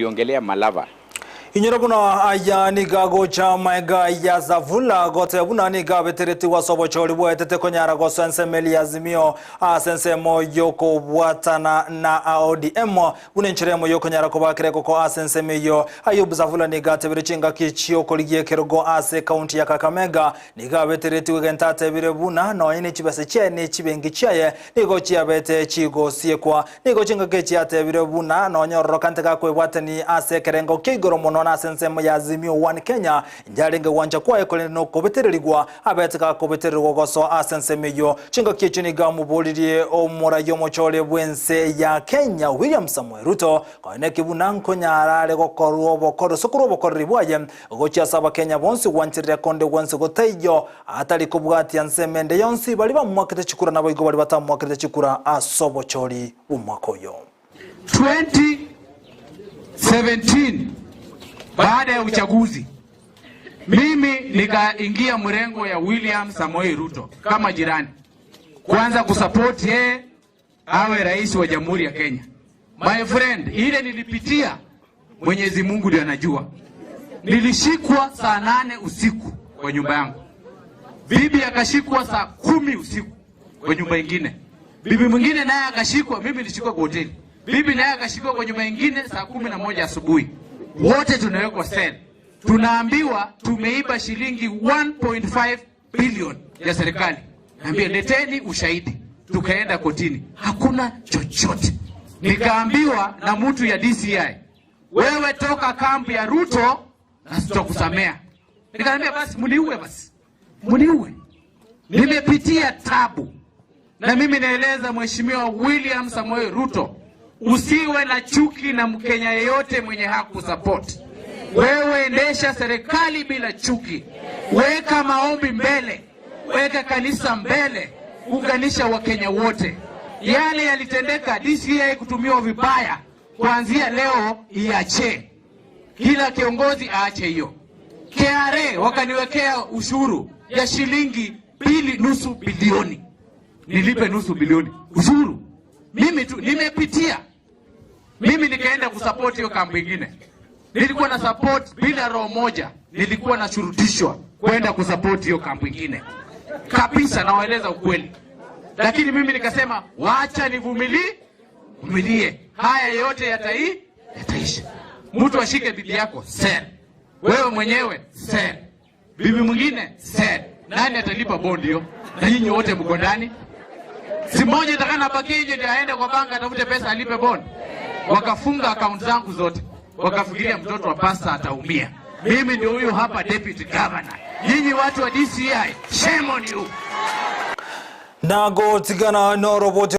Uliongelea Malava. Inyoro buna aya niga gocha maega ya Savula gote buna niga betereti wa sobochori bwetete konyara gosense meli ya Azimio asense moyo kobwatana na ODM buna encheremo yokonyara kobakire koko asense meyo. Ayub Savula niga tebire chinga kichio koligie kerogo ase county ya Kakamega niga betereti wegenta tebire buna noine chibese chene chibengi chaye nigo chiabete chigosiekwa nigo chinga kichiatebire buna nonyororo kante gakwebwatani ase kerengo kigoro mono na sensemo ya Azimio One Kenya njarenge wanja kwaye kole no kobetererigwa abeteka kobetererwa goso asensemo yo chinga kicho niga mubolirie omurayo mochole bwense ya Kenya William Samuel Ruto koine kibuna nkonyarare gokorwo bokoro sokoro bokorri bwaye gochia saba Kenya bonsi wanchirira konde wonsi goteiyo atari kubwatia nsemende yonsi bali bamwakete chikura nabo igo bali batamwakete chikura asobochori umwakoyo. 2017 baada ya uchaguzi mimi nikaingia mrengo ya William Samoei Ruto kama jirani, kwanza kusupport yeye awe rais wa Jamhuri ya Kenya. My friend, ile nilipitia Mwenyezi Mungu ndiye anajua. Nilishikwa saa 8 usiku kwa nyumba yangu, bibi akashikwa saa 10 usiku kwa nyumba ingine, bibi mwingine naye akashikwa, mimi nilishikwa kwa hoteli, bibi naye akashikwa kwa nyumba ingine saa 11 asubuhi. Wote tunawekwa cell, tunaambiwa tumeiba shilingi 1.5 billion ya serikali. Naambia leteni ushahidi, tukaenda kotini, hakuna chochote. Nikaambiwa na mtu ya DCI, wewe toka kambi ya Ruto na sitakusamea. Nikaambia basi mniue, basi mniue. Nimepitia tabu, na mimi naeleza Mheshimiwa William Samoei Ruto, usiwe na chuki na Mkenya yeyote mwenye hakusupport. Wewe endesha serikali bila chuki, weka maombi mbele, weka kanisa mbele, unganisha Wakenya wote. Yale yalitendeka DCI kutumiwa vibaya, kuanzia leo iache, kila kiongozi aache hiyo. KRA wakaniwekea ushuru ya shilingi 2.5 bilioni, nilipe nusu bilioni ushuru. Mimi tu nimepitia, mimi nikaenda kusupport hiyo kambi ingine. Nilikuwa na support bila roho moja, nilikuwa nashurutishwa kwenda kusupport hiyo kambi ingine kabisa, nawaeleza ukweli. Lakini mimi nikasema wacha nivumilie, vumilie, haya yote yataisha. Mtu ashike bibi yako sell, wewe mwenyewe sell, bibi mwingine sell. Nani atalipa bondi hiyo? Na nyinyi wote mko ndani. Si mmoja atakana bakie nje ndio aende kwa banka atafute pesa alipe bond. Wakafunga account zangu zote, wakafikiria mtoto wa pasta ataumia. Mimi ndio huyu hapa deputy governor. Nyinyi watu wa DCI, shame on you. Nago tigana no robot.